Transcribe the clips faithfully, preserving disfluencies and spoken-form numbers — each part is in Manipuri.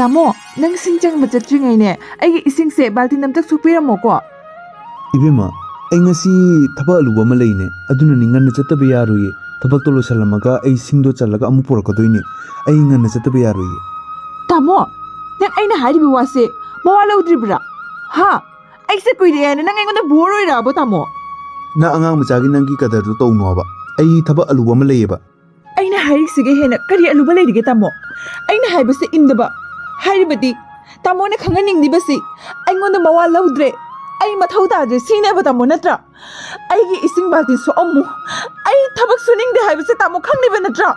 ꯇꯥꯃꯣ, ꯅꯪ ꯁꯤꯡ ꯆꯪꯕ ꯆꯠꯇ꯭ꯔꯤꯉꯩꯅꯦ, ꯑꯩꯒꯤ ꯏꯁꯤꯡꯁꯦ ꯕꯥꯜꯇꯤꯟ ꯑꯝꯇ ꯁꯣꯛꯄꯤꯔꯝꯃꯣꯀꯣ꯫ ꯏꯕꯦꯝꯃ, ꯑꯩ ꯉꯁꯤ ꯊꯕꯛ ꯑꯂꯨꯕ ꯑꯃ ꯂꯩꯅꯦ, ꯑꯗꯨꯅꯅꯤ ꯉꯟꯅ ꯆꯠꯇꯕ ꯌꯥꯔꯣꯏꯌꯦ꯫ ꯊꯕꯛꯇꯣ ꯂꯣꯏꯁꯜꯂꯝꯃꯒ ꯑꯩ ꯁꯤꯡꯗꯣ ꯆꯜꯂꯒ ꯑꯃꯨꯛ ꯄꯨꯔꯛꯀꯗꯣꯏꯅꯦ꯫ ꯑꯩ ꯉꯟꯅ ꯆꯠꯇꯕ ꯌꯥꯔꯣꯏꯌꯦ꯫ ꯇꯥꯃꯣ, ꯅꯪ ꯑꯩꯅ ꯍꯥꯏꯔꯤꯕ ꯋꯥꯁꯦ ꯃꯋꯥ ꯂꯧꯗ꯭ꯔꯤꯕ꯭ꯔꯥ? ꯍꯥ? ꯑꯩꯁꯦ ꯀꯨꯏꯔꯦꯅ ꯅꯪ ꯑꯩꯉꯣꯟꯗ ꯕꯣꯔ ꯑꯣꯏꯔꯛꯑꯕꯣ, ꯇꯥꯃꯣ? ꯅꯪ ꯑꯉꯥꯡ ꯃꯆꯥꯒꯤ ꯅꯪꯒꯤ ꯀꯗꯔꯗꯣ ꯇꯧꯅꯣ ꯍꯥꯏꯕ꯫ ꯑꯩ ꯊꯕꯛ ꯑꯂꯨꯕ ꯑꯃ ꯂꯩꯌꯦꯕ꯫ ꯑꯩꯅ ꯍꯥꯏꯔꯤꯁꯤꯒ ꯍꯦꯟꯅ ꯀꯔꯤ ꯑꯂꯨꯕ ꯂꯩꯔꯤꯒꯦ, ꯇꯥꯃꯣ? ꯑꯩꯅ ꯍꯥꯏꯕꯁꯦ ꯏꯟꯗꯕ, ꯍꯥꯏꯔꯤꯕꯗꯤ ꯇꯥꯃꯣꯅ ꯈꯪꯍꯟꯅꯤꯡꯂꯤꯕꯁꯤ ꯑꯩꯉꯣꯟꯗ ꯃꯋꯥ ꯂꯧꯗ꯭ꯔꯦ, ꯑꯩ ꯃꯊꯧ ꯇꯥꯗ꯭ꯔꯦ ꯁꯤꯅꯦꯕ, ꯇꯥꯃꯣ, ꯅꯠꯇ꯭ꯔꯥ? ꯑꯩꯒꯤ ꯏꯁꯤꯡ ꯕꯥꯜꯇꯤꯟ ꯁꯣꯛꯑꯝꯃꯨ, ꯑꯩ ꯊꯕꯛ ꯁꯨꯅꯤꯡꯗꯦ ꯍꯥꯏꯕꯁꯦ ꯇꯥꯃꯣ ꯈꯪꯂꯤꯕ ꯅꯠꯇ꯭ꯔꯥ?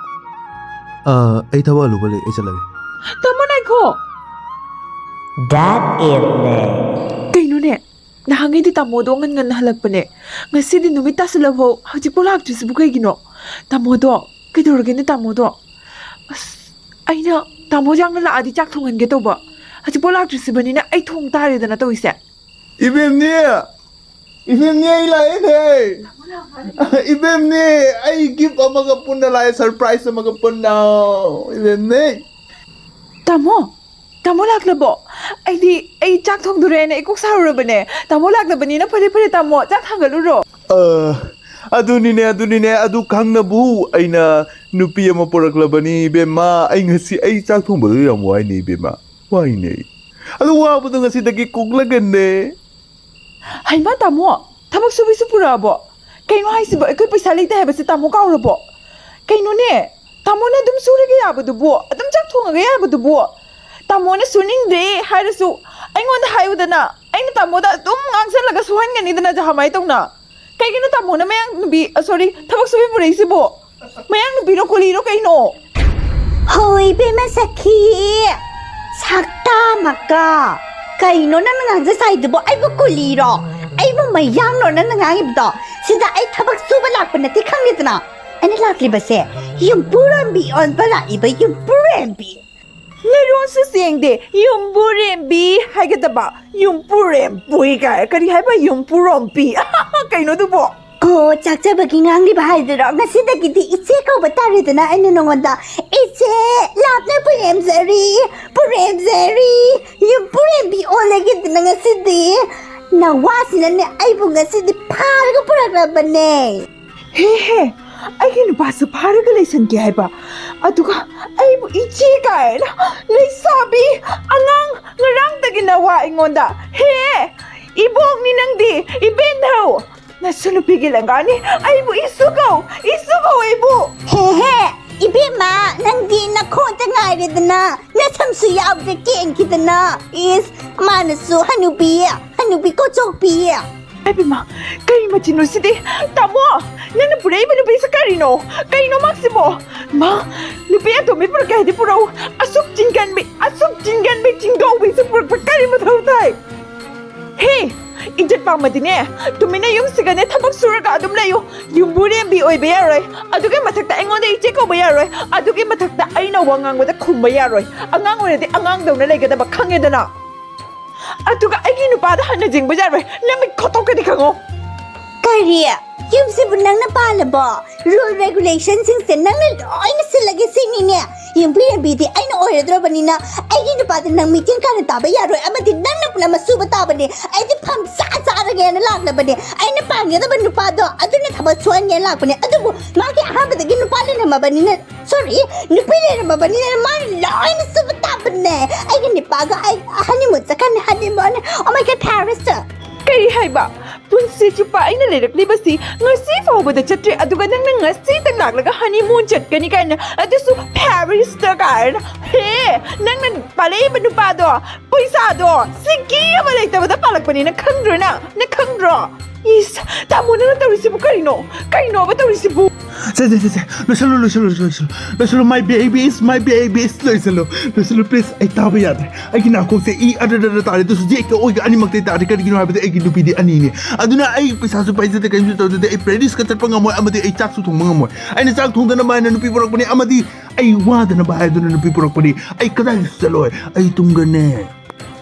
ꯑꯥ, ꯑꯩ ꯊꯕꯛ ꯑꯂꯨꯕ ꯂꯩ, ꯑꯩ ꯆꯠꯂꯒꯦ꯫ ꯇꯥꯃꯣ, ꯉꯥꯏꯈꯣ꯫ That evening. ꯀꯩꯅꯣꯅꯦ, ꯅꯍꯥꯟꯈꯩꯗꯤ ꯇꯥꯃꯣꯗꯣ ꯉꯟ ꯉꯟꯅ ꯍꯜꯂꯛꯄꯅꯦ, ꯉꯁꯤꯗꯤ ꯅꯨꯃꯤꯠ ꯇꯥꯁꯤꯜꯂꯐꯥꯎ ꯍꯧꯖꯤꯛꯐꯥꯎ ꯂꯥꯛꯇ꯭ꯔꯤꯁꯤꯕꯨ ꯀꯩꯒꯤꯅꯣ? ꯇꯥꯃꯣꯗꯣ, ꯀꯩꯗꯧꯔꯒꯦꯅꯦ ꯇꯥꯃꯣꯗꯣ? ꯑꯁ, ꯑꯩꯅ ꯇꯥꯃꯣ ꯌꯥꯡꯅ ꯂꯥꯛꯑꯗꯤ ꯆꯥꯛ ꯊꯣꯡꯍꯟꯒꯦ ꯇꯧꯕ, ꯍꯧꯖꯤꯛꯐꯥꯎ ꯂꯥꯛꯇ꯭ꯔꯤꯁꯤꯕꯅꯤꯅ ꯑꯩ ꯊꯣꯡ ꯇꯥꯔꯦꯗꯅ ꯇꯧꯔꯤꯁꯦ꯫ ꯏꯕꯦꯝꯅꯦ! ꯏꯕꯦꯝꯅꯦ, ꯑꯩ ꯂꯥꯛꯑꯦꯅꯦ! ꯏꯕꯦꯝꯅꯦ, ꯑꯩ gift ꯑꯃꯒ ꯄꯨꯟꯅ ꯂꯥꯛꯑꯦ, surprise ꯑꯃꯒ ꯄꯨꯟꯅ꯫ ꯏꯕꯦꯝꯅꯦ! ꯇꯥꯃꯣ! ꯇꯥꯃꯣ ꯂꯥꯛꯂꯕꯣ? ꯑꯩꯗꯤ, ꯑꯩ ꯆꯥꯛ ꯊꯣꯡꯗꯣꯔꯦꯅ ꯑꯩ ꯀꯣꯛ ꯁꯥꯔꯨꯔꯕꯅꯦ꯫ ꯇꯥꯃꯣ ꯂꯥꯛꯂꯕꯅꯤꯅ ꯐꯔꯦ, ꯐꯔꯦ, ꯇꯥꯃꯣ, ꯆꯥꯛ ꯊꯥꯡꯒꯠꯂꯨꯔꯣ꯫ ꯑ, ꯑꯗꯨꯅꯤꯅꯦ, ꯑꯗꯨꯅꯤꯅꯦ, ꯑꯗꯨ ꯈꯪꯅꯕꯨ ꯑꯩꯅ ꯅꯨꯄꯤ ꯑꯃ ꯄꯨꯔꯛꯂꯕꯅꯤ, ꯏꯕꯦꯝꯃ꯫ ꯑꯩ ꯉꯁꯤ ꯑꯩ ꯆꯥꯛ ꯊꯣꯡꯕꯗꯣ ꯌꯥꯝ ꯋꯥꯏꯅꯦ, ꯏꯕꯦꯝꯃ꯫ ꯋꯥꯏꯅꯦ ꯑꯩ꯫ ꯑꯗꯨ ꯋꯥꯕꯗꯣ ꯉꯁꯤꯗꯒꯤ ꯀꯣꯛꯂꯒꯅꯦ꯫ ꯍꯩꯃꯥ, ꯇꯥꯃꯣ, ꯊꯕꯛ ꯁꯨꯕꯤꯁꯨ ꯄꯨꯔꯛꯑꯕꯣ? ꯀꯩꯅꯣ ꯍꯥꯏꯁꯤꯕꯣ? ꯑꯩꯈꯣꯏ ꯄꯩꯁꯥ ꯂꯩꯇꯦ ꯍꯥꯏꯕꯁꯦ ꯇꯥꯃꯣ ꯀꯥꯎꯔꯕꯣ? ꯀꯩꯅꯣꯅꯦ? ꯇꯥꯃꯣꯅ ꯑꯗꯨꯝ ꯁꯨꯔꯒ ꯌꯥꯕꯗꯨꯕꯨ, ꯑꯗꯨꯝ ꯆꯥꯛ ꯊꯣꯡꯉꯒ ꯌꯥꯕꯗꯨꯕꯨ꯫ ꯇꯥꯃꯣꯅ ꯁꯨꯅꯤꯡꯗꯦ ꯍꯥꯏꯔꯁꯨ ꯑꯩꯉꯣꯟꯗ ꯍꯥꯏꯌꯨꯗꯅ, ꯑꯩꯅ ꯇꯥꯃꯣꯗ ꯑꯗꯨꯝ ꯉꯥꯡꯁꯜꯂꯒ ꯁꯨꯍꯟꯒꯅꯤꯗꯅ ꯖꯍꯥꯃꯥꯏ ꯇꯧꯅ꯫ ꯀꯩꯒꯤꯅꯣ ꯇꯥꯃꯣꯅ ꯃꯌꯥꯡ ꯅꯨꯄꯤ, ꯑ, sorry, ꯊꯕꯛ ꯁꯨꯕꯤ ꯄꯨꯔꯛꯏꯁꯤꯕꯣ? ꯃꯌꯥꯡ ꯅꯨꯄꯤꯔꯣ ꯀꯨꯂꯤꯔꯣ ꯀꯩꯅꯣ? ꯍꯣꯏ, ꯏꯕꯦꯝꯃ ꯁꯈꯤ, ꯁꯛꯇꯥꯃꯛꯀ꯫ ꯀꯩꯅꯣ ꯅꯪꯅ ꯉꯥꯡꯖ ꯁꯥꯏꯗꯨꯕꯣ? ꯑꯩꯕꯨ ꯀꯨꯂꯤꯔꯣ? ꯑꯩꯕꯨ ꯃꯌꯥꯡꯂꯣ ꯅꯪꯅ ꯉꯥꯡꯉꯤꯕꯗꯣ? ꯁꯤꯗ ꯑꯩ ꯊꯕꯛ ꯁꯨꯕ ꯂꯥꯛꯄ ꯅꯠꯇꯦ, ꯈꯪꯉꯦꯗꯅ? ꯑꯩꯅ ꯂꯥꯛꯂꯤꯕꯁꯦ ꯌꯨꯝꯕꯨꯔꯦꯝꯕꯤ ꯑꯣꯟꯕ ꯂꯥꯛꯏꯕ, ꯌꯨꯝꯕꯨꯔꯦꯝꯕꯤ꯫ ꯅꯔꯣꯟꯁꯨ ꯁꯦꯡꯗꯦ, ꯌꯨꯝꯕꯨꯔꯦꯝꯕꯤ ꯍꯥꯏꯒꯗꯕ, ꯌꯨꯝꯕꯨꯔꯦꯝꯕꯨꯏ ꯀꯥꯏ꯫ ꯀꯔꯤ ꯍꯥꯏꯕ ꯌꯨꯝꯕꯨꯔꯣꯝꯕꯤ? ꯀꯩꯅꯣꯗꯨꯕꯣ? ꯑꯣ, ꯆꯥꯛꯆꯕꯒꯤ ꯉꯥꯡꯂꯤꯕ ꯍꯥꯏꯗꯨꯔꯣ? ꯉꯁꯤꯗꯒꯤꯗꯤ ꯏꯆꯦ ꯀꯧꯕ ꯇꯥꯔꯦꯗꯅ ꯑꯩꯅ ꯅꯉꯣꯟꯗ꯫ ꯏꯆꯦ, ꯂꯥꯞꯅ ꯄꯨꯔꯦꯝꯖꯔꯤ, ꯄꯨꯔꯦꯝꯖꯔꯤ, ꯌꯨꯝꯕꯨꯔꯦꯝꯕꯤ ꯑꯣꯜꯂꯒꯦꯗꯅ ꯉꯁꯤꯗꯤ꯫ ꯅꯋꯥꯁꯤꯅꯅꯦ ꯑꯩꯕꯨ ꯉꯁꯤꯗꯤ ꯐꯥꯔꯒ ꯄꯨꯔꯛꯂꯕꯅꯦ꯫ ꯍꯦ ꯍꯦ, ꯑꯩꯒꯤ ꯅꯨꯄꯥꯁꯨ ꯐꯥꯔꯒ ꯂꯩꯁꯟꯒꯦ ꯍꯥꯏꯕ? ꯑꯗꯨꯒ ꯑꯩꯕꯨ ꯏꯆꯦ ꯀꯥꯏꯅ? ꯂꯩꯁꯥꯕꯤ, ꯑꯉꯥꯡ, ꯉꯔꯥꯡꯗꯒꯤ ꯅꯋꯥ ꯑꯩꯉꯣꯟꯗ꯫ ꯍꯦ, ꯏꯕꯣꯛꯅꯤ ꯅꯪꯗꯤ, ꯏꯕꯦꯟꯙꯧ꯫ ꯅꯁꯨ ꯅꯨꯄꯤꯒꯤ ꯂꯪꯒꯥꯅꯤ, ꯑꯩꯕꯨ ꯏꯁꯨ ꯀꯧ, ꯏꯁꯨ ꯀꯧ ꯑꯩꯕꯨ꯫ ꯍꯦ ꯍꯦ, ꯏꯕꯦꯝꯃ, ꯅꯪꯗꯤ ꯅꯈꯣꯟꯇ ꯉꯥꯏꯔꯦꯗꯅ, ꯅꯁꯝꯁꯨ ꯌꯥꯎꯗ꯭ꯔꯦ ꯀꯦꯟꯈꯤꯗꯅ꯫ ꯏꯁ, ꯃꯥꯅꯁꯨ ꯍꯅꯨꯕꯤ, ꯍꯅꯨꯕꯤ ꯀꯣꯆꯣꯛꯄꯤ꯫ ꯍꯥꯏꯕꯦꯝꯃ, ꯀꯔꯤ ꯃꯆꯤꯟꯅꯣ ꯁꯤꯗꯤ? ꯇꯥꯃꯣ, ꯅꯪꯅ ꯄꯨꯔꯛꯏꯕ ꯅꯨꯄꯤꯁꯤ ꯀꯔꯤꯅꯣ? ꯀꯩꯅꯣ ꯃꯥꯁꯤꯕꯣ? ꯃꯥ, ꯅꯨꯄꯤ ꯑꯇꯣꯝꯕꯤ ꯄꯨꯔꯛꯀꯦ ꯍꯥꯏꯗꯤ ꯄꯨꯔꯛꯎ꯫ ꯑꯁꯨꯛ ꯆꯤꯡꯒꯟꯕꯤ, ꯑꯁꯨꯛ ꯆꯤꯡꯒꯟꯕꯤ ꯆꯤꯡꯗꯧꯕꯤꯁꯤ ꯄꯨꯔꯛꯄ ꯀꯔꯤ ꯃꯊꯧ ꯇꯥꯏ? ꯍꯦ, ꯏꯖꯠ ꯄꯥꯝꯃꯗꯤꯅꯦ, ꯇꯨꯃꯤꯟꯅ ꯌꯨꯝꯁꯤꯒꯅꯦ ꯊꯕꯛ ꯁꯨꯔꯒ ꯑꯗꯨꯝ ꯂꯩꯌꯨ꯫ ꯌꯨꯝꯕꯨꯔꯦꯝꯕꯤ ꯑꯣꯏꯕ ꯌꯥꯔꯣꯏ꯫ ꯑꯗꯨꯒꯤ ꯃꯊꯛꯇ ꯑꯩꯉꯣꯟꯗ ꯏꯆꯦ ꯀꯧꯕ ꯌꯥꯔꯣꯏ꯫ ꯑꯗꯨꯒꯤ ꯃꯊꯛꯇ ꯑꯩꯅ ꯋꯥ ꯉꯥꯡꯕꯗ ꯈꯨꯝꯕ ꯌꯥꯔꯣꯏ꯫ ꯑꯉꯥꯡ ꯑꯣꯏꯔꯗꯤ ꯑꯉꯥꯡꯗꯧꯅ ꯂꯩꯒꯗꯕ, ꯈꯪꯉꯦꯗꯅ? ꯑꯗꯨꯒ ꯑꯩꯒꯤ ꯅꯨꯄꯥꯗ ꯍꯟꯅ ꯌꯦꯡꯕ ꯌꯥꯔꯣꯏ꯫ ꯅꯃꯤꯠ ꯈꯣꯠꯇꯣꯛꯀꯅꯤ ꯈꯪꯉꯣ꯫ ꯀꯔꯤ? ꯌꯨꯝꯁꯤꯕꯨ ꯅꯪꯅ ꯄꯥꯜꯂꯕꯣ? Rule regulationꯁꯤꯡꯁꯦ ꯅꯪꯅ ꯂꯣꯏꯅ ꯁꯤꯜꯂꯒꯦ ꯁꯤꯅꯤꯅꯦ? ꯌꯨꯝꯕꯨꯔꯦꯝꯕꯤꯗꯤ ꯑꯩꯅ ꯑꯣꯏꯔꯗ꯭ꯔꯕꯅꯤꯅ ꯑꯩꯒꯤ ꯅꯨꯄꯥꯗ ꯅꯪ ꯃꯤꯠꯌꯦꯡ ꯀꯥꯅ ꯇꯥꯕ ꯌꯥꯔꯣꯏ, ꯑꯃꯗꯤ ꯅꯪꯅ ꯄꯨꯝꯅꯃꯛ ꯁꯨꯕ ꯇꯥꯕꯅꯦ꯫ ꯑꯩꯗꯤ ꯐꯝ ꯆꯥ ꯆꯥꯔꯒꯦꯅ ꯂꯥꯛꯂꯕꯅꯦ꯫ ꯑꯩꯅ ꯄꯥꯝꯒꯗꯕ ꯅꯨꯄꯥꯗꯣ ꯑꯗꯨꯅ ꯊꯕꯛ ꯁꯨꯍꯟꯒꯦꯅ ꯂꯥꯛꯄꯅꯦ꯫ ꯑꯗꯨꯕꯨ ꯃꯥꯒꯤ ꯑꯍꯥꯟꯕꯗꯒꯤ ꯅꯨꯄꯥ ꯂꯩꯔꯝꯃꯕꯅꯤꯅ, sorry, ꯅꯨꯄꯤ ꯂꯩꯔꯝꯃꯕꯅꯤꯅ ꯃꯥꯅ ꯂꯣꯏꯅ ꯁꯨꯕ ꯇꯥꯕꯅꯦ꯫ ꯑꯩꯒꯤ ꯅꯨꯄꯥꯒ ꯑꯩ honeymoon ꯆꯠꯀꯅꯤ, honeymoon꯫ Oh my God, Parisꯇ꯫ ꯀꯔꯤ ꯍꯥꯏꯕ? ꯄꯨꯟꯁꯤ ꯆꯨꯞꯄ ꯑꯩꯅ ꯂꯩꯔꯛꯂꯤꯕꯁꯤ ꯉꯁꯤ ꯐꯥꯎꯕꯗ ꯆꯠꯇ꯭ꯔꯤ, ꯑꯗꯨꯒ ꯅꯪꯅ ꯉꯁꯤꯇꯪ ꯂꯥꯛꯂꯒ honeymoon ꯆꯠꯀꯅꯤ ꯀꯥꯏꯅ, ꯑꯗꯨꯁꯨ Parisꯇ ꯀꯥꯏꯅ? ꯍꯦ, ꯅꯪꯅ ꯄꯥꯜꯂꯛꯏꯕ ꯅꯨꯄꯥꯗꯣ, ꯄꯩꯁꯥꯗꯣ ꯁꯤꯀꯤ ꯑꯃ ꯂꯩꯇꯕꯗ ꯄꯥꯜꯂꯛꯄꯅꯤ, ꯅꯪ ꯈꯪꯗ꯭ꯔꯣ? ꯅꯪ, ꯅꯪ ꯈꯪꯗ꯭ꯔꯣ? ꯏꯁ, ꯇꯥꯃꯣ, ꯅꯪꯅ ꯇꯧꯔꯤꯁꯤꯕꯨ ꯀꯔꯤꯅꯣ? ꯀꯩꯅꯣꯕ ꯇꯧꯔꯤꯁꯤꯕꯨ? ꯁꯦ, ꯁꯦ, ꯁꯦ, ꯁꯦ, ꯂꯣꯏꯁꯜꯂꯨ, ꯂꯣꯏꯁꯜꯂꯨ, ꯂꯣꯏꯁꯜꯂꯨ, ꯂꯣꯏꯁꯜꯂꯨ, my babies, my babies, ꯂꯣꯏꯁꯜꯂꯨ, ꯂꯣꯏꯁꯜꯂꯨ, please, ꯑꯩ ꯇꯥꯕ ꯌꯥꯗ꯭ꯔꯦ, ꯑꯩꯒꯤ ꯅꯥꯀꯣꯡꯁꯦ ꯏ ꯑꯗ꯭ꯔ ꯗ꯭ꯔ ꯇꯥꯔꯦ, ꯑꯗꯨꯁꯨ ꯌꯦꯛꯀ ꯑꯣꯏꯒ ꯑꯅꯤꯃꯛꯇꯩ ꯇꯥꯔꯦ꯫ ꯀꯔꯤꯒꯤꯅꯣ ꯍꯥꯏꯕꯗ ꯑꯩꯒꯤ ꯅꯨꯄꯤꯗꯤ ꯑꯅꯤꯅꯤ, ꯑꯗꯨꯅ ꯑꯩ ꯄꯩꯁꯥꯁꯨ ꯄꯥꯏꯖꯗꯦ, ꯀꯔꯤꯝꯁꯨ ꯇꯧꯖꯗꯦ, ꯑꯩ Parisꯀ ꯆꯠꯄ ꯉꯝꯃꯣꯏ, ꯑꯃꯗꯤ ꯑꯩ ꯆꯥꯛꯁꯨ ꯊꯣꯡꯕ ꯉꯝꯃꯣꯏ꯫ ꯑꯩꯅ ꯆꯥꯛ ꯊꯣꯡꯗꯅꯕ ꯍꯥꯏꯅ ꯅꯨꯄꯤ ꯄꯨꯔꯛꯄꯅꯤ, ꯑꯃꯗꯤ ꯑꯩ ꯋꯥꯗꯅꯕ ꯍꯥꯏꯗꯨꯅ ꯅꯨꯄꯤ ꯄꯨꯔꯛꯄꯅꯤ꯫ ꯑꯩ ꯀꯗꯥꯏꯗꯁꯨ ꯆꯠꯂꯣꯏ, ꯑꯩ ꯇꯨꯡꯒꯅꯦ꯫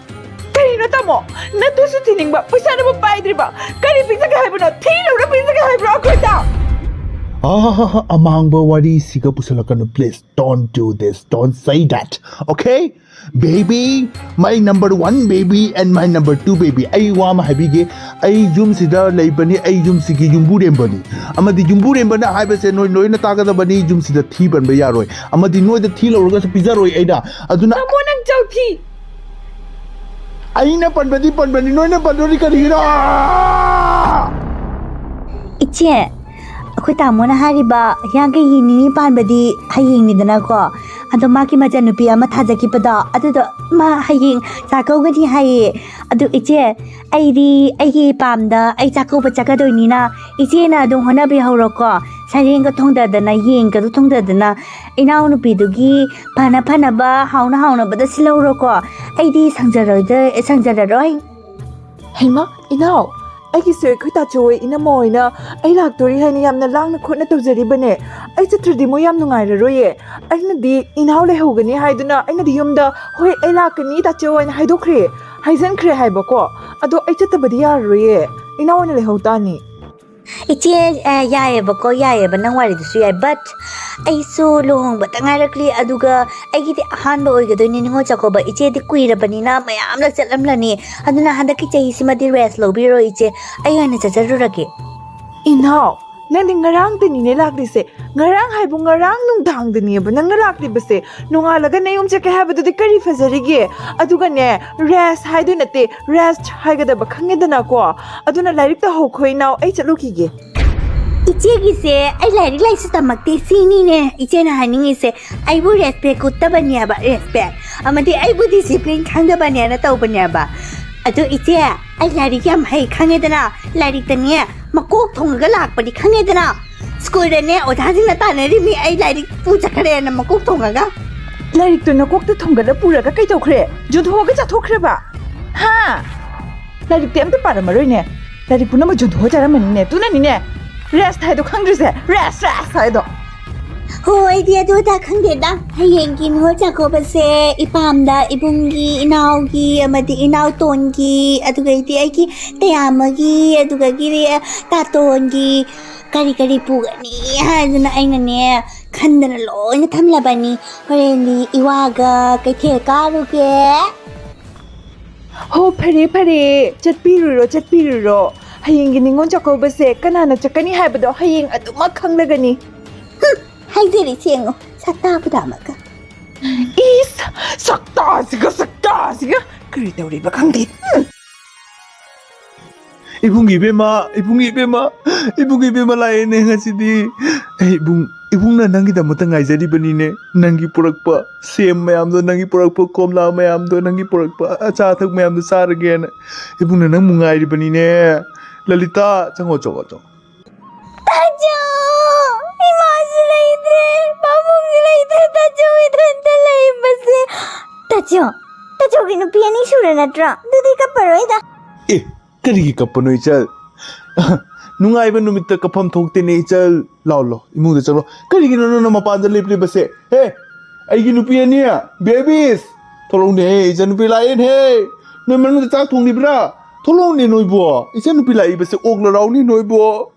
ꯀꯔꯤꯅꯣ ꯇꯥꯃꯣ? ꯃꯣ, ꯅꯠꯇꯨꯁꯨ ꯊꯤꯅꯤꯡꯕ, ꯄꯩꯁꯥꯅꯕꯨ ꯄꯥꯏꯗ꯭ꯔꯤꯕ꯫ ꯀꯔꯤ ꯄꯤꯖꯒꯦ ꯍꯥꯏꯕꯅꯣ? ꯊꯤꯔꯨꯔ ꯄꯤꯖꯒꯦ ꯍꯥꯏꯕ꯭ꯔꯣ ꯑꯩꯈꯣꯏꯗ? ꯑꯥ, ꯑꯃꯥꯡꯕ ꯋꯥꯔꯤꯁꯤꯒ ꯄꯨꯁꯜꯂꯛꯀꯅꯨ, please, don't do this, don't say that, okay? Baby, my number one baby and my number two baby. ꯑꯩ ꯋꯥ ꯑꯃ ꯍꯥꯏꯕꯤꯒꯦ, ꯑꯩ ꯌꯨꯝꯁꯤꯗ ꯂꯩꯕꯅꯤ, ꯑꯩ ꯌꯨꯝꯁꯤꯒꯤ ꯌꯨꯝꯕꯨꯔꯦꯝꯕꯅꯤ꯫ ꯑꯃꯗꯤ ꯌꯨꯝꯕꯨꯔꯦꯝꯕꯅ ꯍꯥꯏꯕꯁꯦ ꯅꯣꯏ ꯂꯣꯏꯅ ꯇꯥꯒꯗꯕꯅꯤ, ꯌꯨꯝꯁꯤꯗ ꯊꯤ ꯄꯟꯕ ꯌꯥꯔꯣꯏ, ꯑꯃꯗꯤ ꯅꯣꯏꯗ ꯊꯤ ꯂꯧꯔꯒꯁꯨ ꯄꯤꯖꯔꯣꯏ ꯑꯩꯅ꯫ ꯑꯗꯨꯅ ꯇꯥꯃꯣ, ꯅꯪ ꯆꯧꯊꯤ꯫ ꯑꯩꯅ ꯄꯟꯕꯗꯤ ꯄꯟꯕꯅꯤ, ꯅꯣꯏꯅ ꯄꯟꯗꯣꯔꯤ ꯀꯔꯤꯒꯤꯅꯣ? ꯏꯆꯦ, ꯑꯩꯈꯣꯏ ꯇꯥꯃꯣꯅ ꯍꯥꯏꯔꯤꯕ ꯍꯤꯌꯥꯡꯒꯩꯒꯤ ꯅꯤꯅꯤ ꯄꯥꯟꯕꯗꯤ ꯍꯌꯦꯡꯅꯤꯗꯅꯀꯣ꯫ ꯑꯗꯣ ꯃꯥꯒꯤ ꯃꯆꯟꯅꯨꯄꯤ ꯑꯃ ꯊꯥꯖꯈꯤꯕꯗꯣ, ꯑꯗꯨꯗꯣ ꯃꯥ ꯍꯌꯦꯡ ꯆꯥꯛꯀꯧꯒꯅꯤ ꯍꯥꯏꯌꯦ꯫ ꯑꯗꯨ ꯏꯆꯦ, ꯑꯩꯗꯤ ꯑꯩꯒꯤ ꯄꯥꯝꯗ ꯑꯩ ꯆꯥꯛꯀꯧꯕ ꯆꯠꯀꯗꯣꯏꯅꯤꯅ, ꯏꯆꯦꯅ ꯑꯗꯨꯝ ꯍꯣꯠꯅꯕꯤꯍꯧꯔꯣꯀꯣ꯫ ꯁꯔꯦꯡꯒ ꯊꯣꯡꯗꯗꯅ, ꯌꯦꯟꯒꯗꯣ ꯊꯣꯡꯗꯗꯅ, ꯏꯅꯥꯎꯅꯨꯄꯤꯗꯨꯒꯤ ꯐꯅ ꯐꯅꯕ, ꯍꯥꯎꯅ ꯍꯥꯎꯅꯕꯗ ꯁꯤꯜꯍꯧꯔꯣꯀꯣ꯫ ꯑꯩꯗꯤ ꯁꯪꯖꯔꯣꯏꯗ-, ꯁꯪꯖꯔꯔꯣꯏ꯫ ꯍꯩꯃꯥ, ꯏꯅꯥꯎ, ꯑꯩꯒꯤꯁꯨ ꯑꯩꯈꯣꯏ ꯇꯥꯆꯧ ꯍꯣꯏ ꯏꯅꯝꯃ ꯍꯣꯏꯅ ꯑꯩ ꯂꯥꯛꯇꯣꯔꯤ ꯍꯥꯏꯅ ꯌꯥꯝꯅ ꯂꯥꯡꯅ ꯈꯣꯠꯅ ꯇꯧꯖꯔꯤꯕꯅꯦ꯫ ꯑꯩ ꯆꯠꯇ꯭ꯔꯗꯤ ꯃꯣꯏ ꯌꯥꯝ ꯅꯨꯡꯉꯥꯏꯔꯔꯣꯏꯌꯦ꯫ ꯑꯩꯅꯗꯤ ꯏꯅꯥꯎ ꯂꯩꯍꯧꯒꯅꯤ ꯍꯥꯏꯗꯨꯅ ꯑꯩꯅꯗꯤ ꯌꯨꯝꯗ, "ꯍꯣꯏ, ꯑꯩ ꯂꯥꯛꯀꯅꯤ ꯇꯥꯆꯧ" ꯍꯥꯏꯅ ꯍꯥꯏꯗꯣꯛꯈ꯭ꯔꯦ, ꯍꯥꯏꯖꯟꯈ꯭ꯔꯦ ꯍꯥꯏꯕꯀꯣ꯫ ꯑꯗꯣ ꯑꯩ ꯆꯠꯇꯕꯗꯤ ꯌꯥꯔꯔꯣꯏꯌꯦ, ꯏꯅꯥꯎ ꯑꯣꯏꯅ ꯂꯩꯍꯧ ꯇꯥꯅꯤ꯫ ꯏꯆꯦ, ꯑꯦ, ꯌꯥꯏꯌꯦꯕꯀꯣ, ꯌꯥꯏꯌꯦꯕ, ꯅꯪ ꯋꯥꯔꯤꯗꯨꯁꯨ ꯌꯥꯏ, but ꯑꯩꯁꯨ ꯂꯨꯍꯣꯡꯕꯇ ꯉꯥꯏꯔꯛꯂꯤ, ꯑꯗꯨꯒ ꯑꯩꯒꯤꯗꯤ ꯑꯍꯥꯟꯕ ꯑꯣꯏꯒꯗꯣꯏꯅꯦ ꯅꯤꯉꯣꯜ ꯆꯥꯛꯀꯧꯕ꯫ ꯏꯆꯦꯗꯤ ꯀꯨꯏꯔꯕꯅꯤꯅ ꯃꯌꯥꯝꯂꯛ ꯆꯠꯂꯝꯂꯅꯤ, ꯑꯗꯨꯅ ꯍꯟꯗꯛꯀꯤ ꯆꯍꯤꯁꯤꯃꯗꯤ rest ꯂꯧꯕꯤꯔꯣ ꯏꯆꯦ, ꯑꯩ ꯑꯣꯏꯅ ꯆꯠꯆꯔꯨꯔꯒꯦ꯫ ꯏꯅꯥꯎ, ꯅꯪꯗꯤ ꯉꯔꯥꯡꯗꯅꯤꯅꯦ ꯂꯥꯛꯂꯤꯁꯦ, ꯉꯔꯥꯡ ꯍꯥꯏꯕꯨ ꯉꯔꯥꯡ ꯅꯨꯡꯗꯥꯡꯗꯅꯦꯕ ꯅꯪꯅ ꯂꯥꯛꯂꯤꯕꯁꯦ꯫ ꯅꯣꯡꯉꯥꯜꯂꯒ ꯅꯌꯨꯝ ꯆꯠꯀꯦ ꯍꯥꯏꯕꯗꯨꯗꯤ ꯀꯔꯤ ꯐꯖꯔꯤꯒꯦ? ꯑꯗꯨꯒꯅꯦ, rest ꯍꯥꯏꯗꯣꯏ ꯅꯠꯇꯦ, rest ꯍꯥꯏꯒꯗꯕ ꯈꯪꯉꯦꯗꯅꯀꯣ꯫ ꯑꯗꯨꯅ ꯂꯥꯏꯔꯤꯛ ꯇꯧꯍꯧꯈꯣ ꯏꯅꯥꯎ, ꯑꯩ ꯆꯠꯂꯨꯈꯤꯒꯦ꯫ ꯏꯆꯦꯒꯤꯁꯦ ꯑꯩ ꯂꯥꯏꯔꯤꯛ ꯂꯥꯏꯁꯨ ꯇꯝꯃꯛꯇꯦ ꯁꯤꯅꯤꯅꯦ ꯏꯆꯦꯅ ꯍꯥꯏꯅꯤꯡꯉꯤꯁꯦ꯫ ꯑꯩꯕꯨ respect ꯎꯠꯇꯕꯅꯦꯕ, respect꯫ ꯑꯃꯗꯤ ꯑꯩꯕꯨ discipline ꯈꯪꯗꯕꯅꯦꯅ ꯇꯧꯕꯅꯦꯕ꯫ ꯑꯗꯨ ꯏꯆꯦ, ꯑꯩ ꯂꯥꯏꯔꯤꯛ ꯌꯥꯝ ꯍꯩ ꯈꯪꯉꯦꯗꯅ, ꯂꯥꯏꯔꯤꯛꯇꯅꯦ ꯃꯀꯣꯛ ꯊꯣꯡꯉꯒ ꯂꯥꯛꯄꯅꯤ ꯈꯪꯉꯦꯗꯅ꯫ ꯁ꯭ꯀꯨꯜꯗꯅꯦ ꯑꯣꯖꯥꯁꯤꯡꯅ ꯇꯥꯟꯅꯔꯤꯃꯤ ꯑꯩ ꯂꯥꯏꯔꯤꯛ ꯄꯨ ꯆꯠꯈ꯭ꯔꯦꯅ ꯃꯀꯣꯛ ꯊꯣꯡꯉꯒ꯫ ꯂꯥꯏꯔꯤꯛꯇꯨ ꯅꯀꯣꯛꯇ ꯊꯣꯡꯒꯠꯂ ꯄꯨꯔꯒ ꯀꯩ ꯇꯧꯈ꯭ꯔꯦ? ꯌꯣꯟꯊꯣꯛꯑꯒ ꯆꯥꯊꯣꯛꯈ꯭ꯔꯕ? ꯍꯥ? ꯂꯥꯏꯔꯤꯛꯇꯤ ꯑꯝꯇ ꯄꯥꯔꯝꯃꯔꯣꯏꯅꯦ꯫ ꯂꯥꯏꯔꯤꯛ ꯄꯨꯝꯅꯃꯛ ꯌꯣꯟꯊꯣꯛꯑ ꯆꯥꯔꯝꯃꯅꯤꯅꯦ꯫ ꯑꯗꯨꯅꯅꯤꯅꯦ rest ꯍꯥꯏꯗꯣ ꯈꯪꯗ꯭ꯔꯤꯁꯦ꯫ Rest, rest ꯍꯥꯏꯗꯣ꯫ ꯍꯣ, ꯑꯩꯗꯤ ꯑꯗꯨ ꯑꯗꯥ ꯈꯪꯗꯦꯗ꯫ ꯍꯌꯦꯡꯒꯤ ꯅꯤꯉꯣꯜ ꯆꯥꯛꯀꯧꯕꯁꯦ ꯏꯄꯥꯝꯗ ꯏꯕꯨꯡꯒꯤ, ꯏꯅꯥꯎꯒꯤ, ꯑꯃꯗꯤ ꯏꯅꯥꯎꯇꯣꯟꯒꯤ, ꯑꯗꯨꯒꯩꯗꯤ ꯑꯩꯒꯤ ꯇꯌꯥꯝꯕꯒꯤ, ꯑꯗꯨꯗꯒꯤꯗꯤ ꯇꯥꯇꯣꯟꯒꯤ, ꯀꯔꯤ ꯀꯔꯤ ꯄꯨꯒꯅꯤ ꯍꯥꯏꯗꯅ ꯑꯩꯅꯅꯦ ꯈꯟꯗꯅ ꯂꯣꯏꯅ ꯊꯝꯂꯕꯅꯤ꯫ ꯍꯣꯔꯦꯟꯗꯤ ꯏꯋꯥꯒ ꯀꯩꯊꯦꯜ ꯀꯥꯔꯨꯒꯦ꯫ ꯍꯣ, ꯐꯔꯦ ꯐꯔꯦ, ꯆꯠꯄꯤꯔꯨꯔꯣ ꯆꯠꯄꯤꯔꯨꯔꯣ꯫ ꯍꯌꯦꯡꯒꯤ ꯅꯤꯉꯣꯜ ꯆꯥꯛꯀꯧꯕꯁꯦ ꯀꯅꯥꯅ ꯆꯠꯀꯅꯤ ꯍꯥꯏꯕꯗꯣ ꯍꯌꯦꯡ ꯑꯗꯨꯃꯛ ꯈꯪꯂꯒꯅꯤ꯫ ꯍꯥꯏꯖꯔꯤ ꯁꯦꯡꯉꯣ, ꯁꯛꯇꯥꯕꯨꯗ ꯑꯃꯒ꯫ ꯏꯁ, ꯁꯛꯇꯥꯁꯤꯒ ꯁꯛꯇꯥꯁꯤꯒ ꯀꯔꯤ ꯇꯧꯔꯤꯕ ꯈꯪꯗꯦ꯫ ꯎꯝ꯫ ꯏꯕꯨꯡ ꯏꯕꯦꯝꯃ, ꯏꯕꯨꯡ ꯏꯕꯦꯝꯃ, ꯏꯕꯨꯡ ꯏꯕꯦꯝꯃ ꯂꯥꯛꯑꯦꯅꯦ ꯉꯁꯤꯗꯤ꯫ ꯑꯦ, ꯏꯕꯨꯡ, ꯏꯕꯨꯡꯅ ꯅꯪꯒꯤꯗꯃꯛꯇ ꯉꯥꯏꯖꯔꯤꯕꯅꯤꯅꯦ꯫ ꯅꯪꯒꯤ ꯄꯨꯔꯛꯄ ꯁꯦꯝ ꯃꯌꯥꯝꯗꯣ, ꯅꯪꯒꯤ ꯄꯨꯔꯛꯄ ꯀꯣꯝꯂꯥ ꯃꯌꯥꯝꯗꯣ, ꯅꯪꯒꯤ ꯄꯨꯔꯛꯄ ꯑꯆꯥ ꯑꯊꯛ ꯃꯌꯥꯝꯗꯣ ꯆꯥꯔꯒꯦꯅ ꯏꯕꯨꯡꯅ ꯅꯪꯕꯨ ꯉꯥꯏꯔꯤꯕꯅꯤꯅꯦ꯫ ꯂꯂꯤꯇꯥ, ꯆꯪꯉꯣ, ꯆꯪꯉꯣ, ꯆꯪꯉꯣ꯫ ꯇꯥꯆꯧ, ꯏꯃꯥꯁꯨ ꯂꯩꯇ꯭ꯔꯦ, ꯄꯥꯕꯨꯡꯁꯨ ꯂꯩꯇ꯭ꯔꯦ, ꯇꯥꯆꯧ ꯏꯊꯟꯇ ꯂꯩꯕꯁꯦ꯫ ꯇꯥꯆꯧ, ꯇꯥꯆꯧꯒꯤ ꯅꯨꯄꯤ ꯑꯅꯤ ꯁꯨꯔ ꯅꯠꯇ꯭ꯔꯣ? ꯑꯗꯨꯗꯤ ꯀꯞꯄꯔꯣꯏꯗ꯫ ꯑꯦ, ꯀꯔꯤꯒꯤ ꯀꯞꯄꯅꯣ ꯏꯆꯜ? ꯅꯨꯡꯉꯥꯏꯕ ꯅꯨꯃꯤꯠꯇ ꯀꯞꯐꯝ ꯊꯣꯛꯇꯦꯅꯦ ꯏꯆꯜ꯫ ꯂꯥꯎ, ꯂꯥꯎ, ꯏꯃꯨꯡꯗ ꯆꯪꯂꯣ꯫ ꯀꯔꯤꯒꯤꯅꯣ ꯅꯪꯅ ꯃꯄꯥꯟꯗ ꯂꯦꯞꯂꯤꯕꯁꯦ? ꯍꯦ, ꯑꯩꯒꯤ ꯅꯨꯄꯤ ꯑꯅꯤ, ꯕꯦꯕꯤꯁ, ꯊꯣꯛꯂꯛꯎꯅꯦꯍꯦ, ꯏꯆꯟꯅꯨꯄꯤ ꯂꯥꯛꯑꯦꯅꯦꯍꯦ꯫ ꯅꯣꯏ ꯃꯅꯨꯡꯗ ꯆꯥꯛ ꯊꯣꯡꯂꯤꯕ꯭ꯔꯥ? ꯊꯣꯛꯂꯛꯎꯅꯦ ꯅꯣꯏꯕꯣ꯫ ꯏꯆꯟꯅꯨꯄꯤ ꯂꯥꯛꯏꯕꯁꯦ ꯑꯣꯛꯂꯔꯥꯎꯅꯤ ꯅꯣꯏꯕꯣ꯫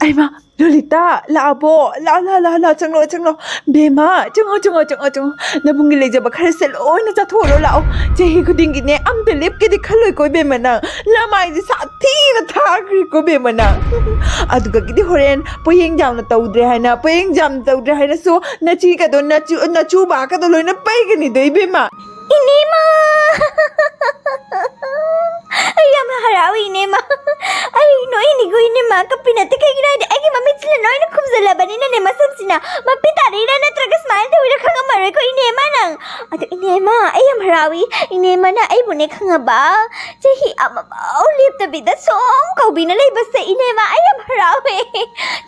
ꯑꯩꯃ, ꯂꯣꯂꯤꯇꯥ, ꯂꯥꯛꯑꯕꯣ? ꯂꯥꯛꯑꯣ, ꯂꯥꯛꯑꯣ, ꯂꯥꯛꯑꯣ, ꯂꯥꯛꯑꯣ, ꯆꯪꯂꯛꯑꯣ, ꯆꯪꯂꯛꯑꯣ꯫ ꯕꯦꯝꯃ, ꯆꯪꯉꯣ, ꯆꯪꯉꯣ, ꯆꯪꯉꯣ, ꯆꯪꯉꯣ꯫ ꯅꯕꯨꯡꯒꯤ ꯂꯩꯖꯕ ꯈꯔꯁꯦ ꯂꯣꯏꯅ ꯆꯥꯊꯣꯛꯎꯔꯣ ꯂꯥꯛꯑꯣ꯫ ꯆꯍꯤ ꯈꯨꯗꯤꯡꯒꯤꯅꯦ ꯑꯝꯇ ꯂꯦꯞꯀꯦꯗꯤ ꯈꯜꯂꯣꯏꯀꯣ ꯏꯕꯦꯝꯃ ꯅꯪ꯫ ꯅꯃꯥꯏꯗꯤ ꯁꯥꯊꯤꯅ ꯊꯥꯈ꯭ꯔꯦꯀꯣ ꯏꯕꯦꯝꯃ ꯅꯪ꯫ ꯑꯗꯨꯒꯒꯤꯗꯤ ꯍꯣꯔꯦꯟ ꯄꯣꯌꯦꯡ ꯌꯥꯝꯅ ꯇꯧꯗ꯭ꯔꯦ ꯍꯥꯏꯅ, ꯄꯣꯌꯦꯡ ꯌꯥꯝꯅ ꯇꯧꯗ꯭ꯔꯦ ꯍꯥꯏꯅꯁꯨ ꯅꯆꯤꯒꯗꯣ, ꯅꯆꯨ-, ꯅꯆꯨꯕꯥꯒꯗꯣ ꯂꯣꯏꯅ ꯄꯩꯒꯅꯤꯗꯣ ꯏꯕꯦꯝꯃ꯫ ꯏꯅꯦꯃ! ꯑꯩ ꯌꯥꯝ ꯍꯔꯥꯎꯏ ꯏꯅꯦꯃ꯫ ꯑꯩ ꯅꯣꯛꯏꯅꯤꯀꯣ ꯏꯅꯦꯃ, ꯀꯞꯄꯤ ꯅꯠꯇꯦ꯫ ꯀꯩꯒꯤꯅꯣ ꯍꯥꯏꯗꯤ ꯑꯩꯒꯤ ꯃꯃꯤꯠꯁꯤꯅ ꯂꯣꯏꯅ ꯈꯨꯝꯖꯤꯜꯂꯕꯅꯤꯅꯅꯦ, ꯃꯁꯝꯁꯤꯅ ꯃꯄꯤ ꯇꯥꯔꯛꯏꯔꯥ ꯅꯠꯇ꯭ꯔꯒ ꯁꯨꯃꯥꯏꯅ ꯇꯧꯔꯤꯔꯥ ꯈꯪꯉꯝꯃꯔꯣꯏꯀꯣ ꯏꯅꯦꯃ ꯅꯪ꯫ ꯑꯗꯣ ꯏꯅꯦꯃ, ꯑꯩ ꯌꯥꯝ ꯍꯔꯥꯎꯏ꯫ ꯏꯅꯦꯃꯅ ꯑꯩꯕꯨꯅꯦ ꯈꯪꯉꯕ, ꯆꯍꯤ ꯑꯃꯐꯥꯎ ꯂꯦꯞꯇꯕꯤꯗ ꯁꯨꯝ ꯀꯧꯕꯤꯅ ꯂꯩꯕꯁꯦ ꯏꯅꯦꯃ, ꯑꯩ ꯌꯥꯝ ꯍꯔꯥꯎꯋꯦ꯫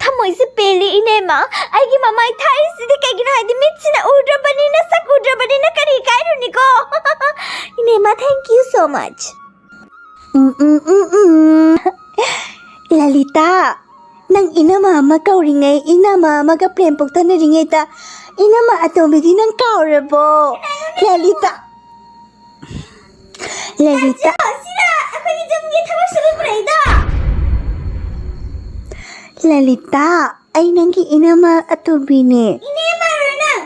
ꯊꯃꯣꯏꯁꯦ ꯄꯦꯜꯂꯤ ꯏꯅꯦꯃ꯫ ꯑꯩꯒꯤ ꯃꯃꯥꯏ ꯊꯥꯔꯤꯁꯤꯗꯤ ꯀꯩꯒꯤꯅꯣ ꯍꯥꯏꯗꯤ ꯃꯤꯠꯁꯤꯅ ꯎꯗ꯭ꯔꯕꯅꯤꯅ, ꯁꯛ ꯎꯗ꯭ꯔꯕꯅꯤꯅ ꯀꯔꯤ ꯀꯥꯏꯔꯨꯅꯤꯀꯣ? ꯏꯅꯦꯃ, thank you so much. ꯎꯝ, ꯎꯝ, ꯎꯝ, ꯎꯝ꯫ ꯂꯂꯤꯇꯥ, ꯅꯪ ꯏꯅꯝꯃ ꯑꯃ ꯀꯧꯔꯤꯉꯩ, ꯏꯅꯝꯃ ꯑꯃꯒ ꯄ꯭ꯔꯦꯝ ꯄꯣꯛꯊꯅꯔꯤꯉꯩꯗ, ꯏꯅꯝꯃ ꯑꯇꯣꯝꯕꯤꯗꯤ ꯅꯪ ꯀꯥꯎꯔꯕꯣ? ꯂꯂꯤꯇꯥ꯫ ꯂꯂꯤꯇꯥ꯫ ꯁꯤꯗ ꯑꯩꯈꯣꯏꯒꯤ ꯌꯨꯝꯒꯤ ꯊꯕꯛ ꯁꯨꯕ ꯄꯨꯔꯛꯏꯗꯣ꯫ ꯂꯂꯤꯇꯥ, ꯑꯩ ꯅꯪꯒꯤ ꯏꯅꯝꯃ ꯑꯇꯣꯝꯕꯤꯅꯦ꯫ ꯏꯅꯦ ꯃꯥꯔꯣ ꯅꯪ?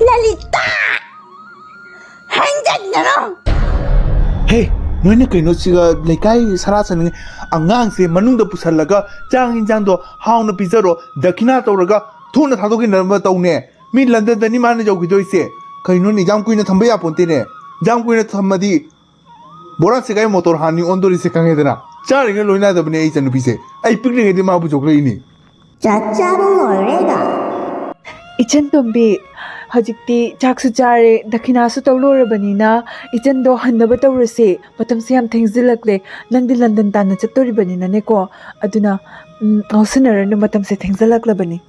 ꯂꯂꯤꯇꯥ! ꯍꯦꯟꯖꯟꯒꯅꯨ! ꯍꯦ, ꯅꯣꯏꯅ ꯀꯩꯅꯣ ꯁꯤꯒ ꯂꯩꯀꯥꯏ ꯁꯔꯥ ꯁꯟꯅꯤꯡꯉꯦ? ꯑꯉꯥꯡꯁꯦ ꯃꯅꯨꯡꯗ ꯄꯨꯁꯜꯂꯒ ꯆꯥꯛ ꯏꯟꯖꯥꯡꯗꯣ ꯍꯥꯎꯅ ꯄꯤꯖꯔꯣ, ꯗꯈꯤꯅꯥ ꯇꯧꯔꯒ ꯊꯨꯅ ꯊꯥꯗꯣꯛꯈꯤꯅꯕ ꯇꯧꯅꯦ꯫ ꯃꯤ ꯂꯟꯗꯟꯗꯅꯤ ꯃꯥꯅ ꯌꯧꯈꯤꯗꯣꯏꯁꯦ꯫ ꯀꯩꯅꯣꯅꯦ, ꯌꯥꯝ ꯀꯨꯏꯅ ꯊꯝꯕ ꯌꯥꯄꯣꯟꯇꯦꯅꯦ꯫ ꯌꯥꯝ ꯀꯨꯏꯅ ꯊꯝꯃꯗꯤ ꯕꯣꯔꯥ ꯁꯦꯒꯥꯏ ꯃꯣꯇꯣꯔ ꯍꯥꯟꯅꯤ ꯑꯣꯟꯗꯣꯔꯤꯁꯦ ꯈꯪꯉꯦꯗꯅ꯫ ꯆꯥꯔꯤꯉꯩ ꯂꯣꯏꯅꯗꯕꯅꯦ ꯑꯩ ꯏꯆꯟꯅꯨꯄꯤꯁꯦ꯫ ꯑꯩ ꯄꯤꯛꯂꯤꯉꯩꯗꯤ ꯃꯥꯕꯨ ꯌꯣꯛꯂꯛꯏꯅꯤ꯫ ꯆꯥꯛ ꯆꯥꯕ ꯂꯣꯏꯔꯦꯗ꯫ ꯏꯆꯟ ꯇꯣꯝꯕꯤ, ꯍꯧꯖꯤꯛꯇꯤ ꯆꯥꯛꯁꯨ ꯆꯥꯔꯦ, ꯗꯈꯤꯅꯥꯁꯨ ꯇꯧ ꯂꯣꯏꯔꯕꯅꯤꯅ ꯏꯆꯟꯗꯣ ꯍꯟꯅꯕ ꯇꯧꯔꯁꯦ꯫ ꯃꯇꯝꯁꯦ ꯌꯥꯝ ꯊꯦꯡꯖꯤꯜꯂꯛꯂꯦ꯫ ꯅꯪꯗꯤ ꯂꯟꯗꯟ ꯇꯥꯟꯅ ꯆꯠꯇꯣꯔꯤꯕꯅꯤꯅꯅꯦꯀꯣ꯫ ꯑꯗꯨꯅ, ꯎꯝ, ꯉꯥꯎꯁꯤꯟꯅꯔꯅꯨ, ꯃꯇꯝꯁꯦ ꯊꯦꯡꯖꯤꯜꯂꯛꯂꯕꯅꯤ꯫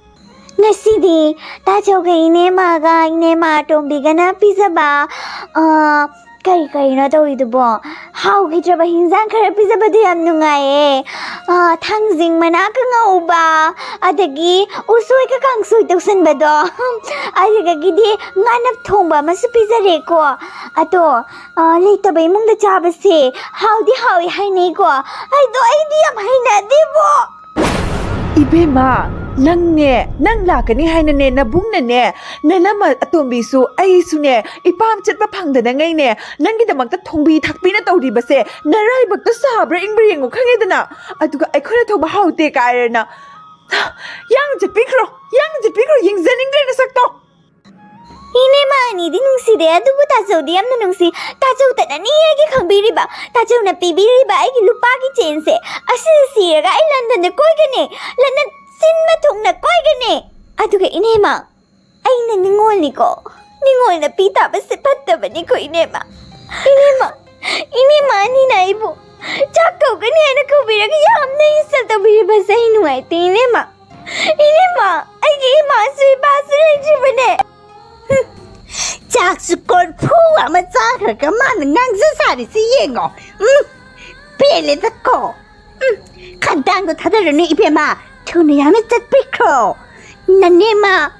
ꯉꯁꯤꯗꯤ ꯇꯥꯆꯧꯒ ꯏꯅꯦꯃꯥꯒ ꯏꯅꯦꯃꯥ ꯑꯇꯣꯝꯕꯤꯒꯅ ꯄꯤꯖꯕ, ꯑ, ꯀꯔꯤ ꯀꯔꯤꯅꯣ ꯇꯧꯔꯤꯗꯨꯕꯣ? ꯍꯥꯎꯈꯤꯗ꯭ꯔꯕ ꯍꯤꯟꯖꯥꯡ ꯈꯔ ꯄꯤꯖꯕꯗꯨ ꯌꯥꯝ ꯅꯨꯡꯉꯥꯏꯌꯦ꯫ ꯑ, ꯊꯥꯡꯖꯤꯡ ꯃꯅꯥꯒ ꯉꯧꯕ, ꯑꯗꯒꯤ ꯎꯁꯣꯏꯒ ꯀꯥꯡꯁꯣꯏ ꯇꯧꯁꯟꯕꯗꯣ꯫ ꯑꯗꯨꯗꯒꯤꯗꯤ ꯉꯥꯅꯞ ꯊꯣꯡꯕ ꯑꯃꯁꯨ ꯄꯤꯖꯔꯦꯀꯣ꯫ ꯑꯗꯣ, ꯑ, ꯂꯩꯇꯕ ꯏꯃꯨꯡꯗ ꯆꯥꯕꯁꯦ ꯍꯥꯎꯗꯤ ꯍꯥꯎꯏ ꯍꯥꯏꯅꯩꯀꯣ꯫ ꯑꯩꯗꯣ, ꯑꯩꯗꯤ ꯌꯥꯝ ꯍꯩꯅꯗꯦꯕꯣ꯫ ꯏꯕꯦꯝꯃ, ꯅꯪꯅꯦ, ꯅꯪ ꯂꯥꯛꯀꯅꯤ ꯍꯥꯏꯅꯅꯦ, ꯅꯕꯨꯡꯅꯅꯦ, ꯅꯅꯝꯃ ꯑꯇꯣꯝꯕꯤꯁꯨ, ꯑꯩꯁꯨꯅꯦ, ꯏꯄꯥꯝ ꯆꯠꯄ ꯐꯪꯗꯅꯉꯩꯅꯦ, ꯅꯪꯒꯤꯗꯃꯛꯇ ꯊꯣꯡꯕꯤ ꯊꯥꯛꯄꯤꯅ ꯇꯧꯔꯤꯕꯁꯦ, ꯅꯔꯥꯏꯕꯛꯇ ꯁꯥꯕ꯭ꯔꯥ ꯏꯪꯕ꯭ꯔꯥ ꯌꯦꯡꯉꯨ, ꯈꯪꯉꯦꯗꯅ? ꯑꯗꯨꯒ ꯑꯩꯈꯣꯏꯅ ꯊꯣꯡꯕ ꯍꯥꯎꯇꯦ ꯀꯥꯏꯔꯅ, ꯌꯥꯡ ꯆꯠꯄꯤꯈ꯭ꯔꯣ, ꯌꯥꯡ ꯆꯠꯄꯤꯈ꯭ꯔꯣ, ꯌꯦꯡꯖꯅꯤꯡꯗ꯭ꯔꯦ ꯅꯁꯛꯇꯣ꯫ ꯏꯅꯦꯃ ꯑꯅꯤꯗꯤ ꯅꯨꯡꯁꯤꯗꯦ, ꯑꯗꯨꯕꯨ ꯇꯥꯆꯧꯗꯤ ꯌꯥꯝꯅ ꯅꯨꯡꯁꯤ꯫ ꯇꯥꯆꯧꯇꯅꯅꯤ ꯑꯩꯒꯤ ꯈꯪꯕꯤꯔꯤꯕ, ꯇꯥꯆꯧꯅ ꯄꯤꯕꯤꯔꯤꯕ ꯑꯩꯒꯤ ꯂꯨꯄꯥꯒꯤ ꯆꯦꯟꯁꯦ꯫ ꯑꯁꯤꯗ ꯁꯤꯔꯒ ꯑꯩ ꯂꯟꯗꯟꯗ ꯀꯣꯏꯒꯅꯤ, ꯂꯟꯗꯟ ꯁꯤꯟꯕ ꯊꯨꯡꯅ ꯀꯣꯏꯒꯅꯤ꯫ ꯑꯗꯨꯒ ꯏꯅꯦꯃ, ꯑꯩꯅ ꯅꯤꯉꯣꯜꯅꯤꯀꯣ, ꯅꯤꯉꯣꯜꯅ ꯄꯤ ꯇꯥꯕꯁꯦ ꯐꯠꯇꯕꯅꯤꯀꯣ ꯏꯅꯦꯃ꯫ ꯏꯅꯦꯃ, ꯏꯅꯦꯃ ꯑꯅꯤꯅ ꯑꯩꯕꯨ ꯆꯥꯛ ꯀꯧꯒꯅꯤ ꯍꯥꯏꯅ ꯀꯧꯕꯤꯔꯒ ꯌꯥꯝꯅ insult ꯇꯧꯕꯤꯔꯤꯕꯁꯦ ꯑꯩ ꯅꯨꯡꯉꯥꯏꯇꯦ ꯏꯅꯦꯃ꯫ ꯏꯅꯦꯃ, ꯑꯩꯒꯤ ꯏꯃꯥꯁꯨ ꯏꯄꯥꯁꯨ ꯂꯩꯇ꯭ꯔꯤꯕꯅꯦ꯫ ꯍꯨꯝ, ꯆꯥꯛꯁꯨ ꯀꯣꯔꯐꯨ ꯑꯃ ꯆꯥꯈ꯭ꯔꯒ ꯃꯥꯅ ꯉꯥꯡꯖ ꯁꯥꯔꯤꯁꯤ ꯌꯦꯡꯉꯣ꯫ ꯎꯝ, ꯄꯦꯜꯂꯦꯗꯀꯣ꯫ ꯈꯗꯥꯡꯗꯣ ꯊꯥꯗꯔꯨꯅꯨ ꯏꯕꯦꯝꯃ, ꯊꯨꯅ ꯌꯥꯝꯅ ꯆꯠꯄꯤꯈ꯭ꯔꯣ꯫ ꯅꯅꯦꯃ,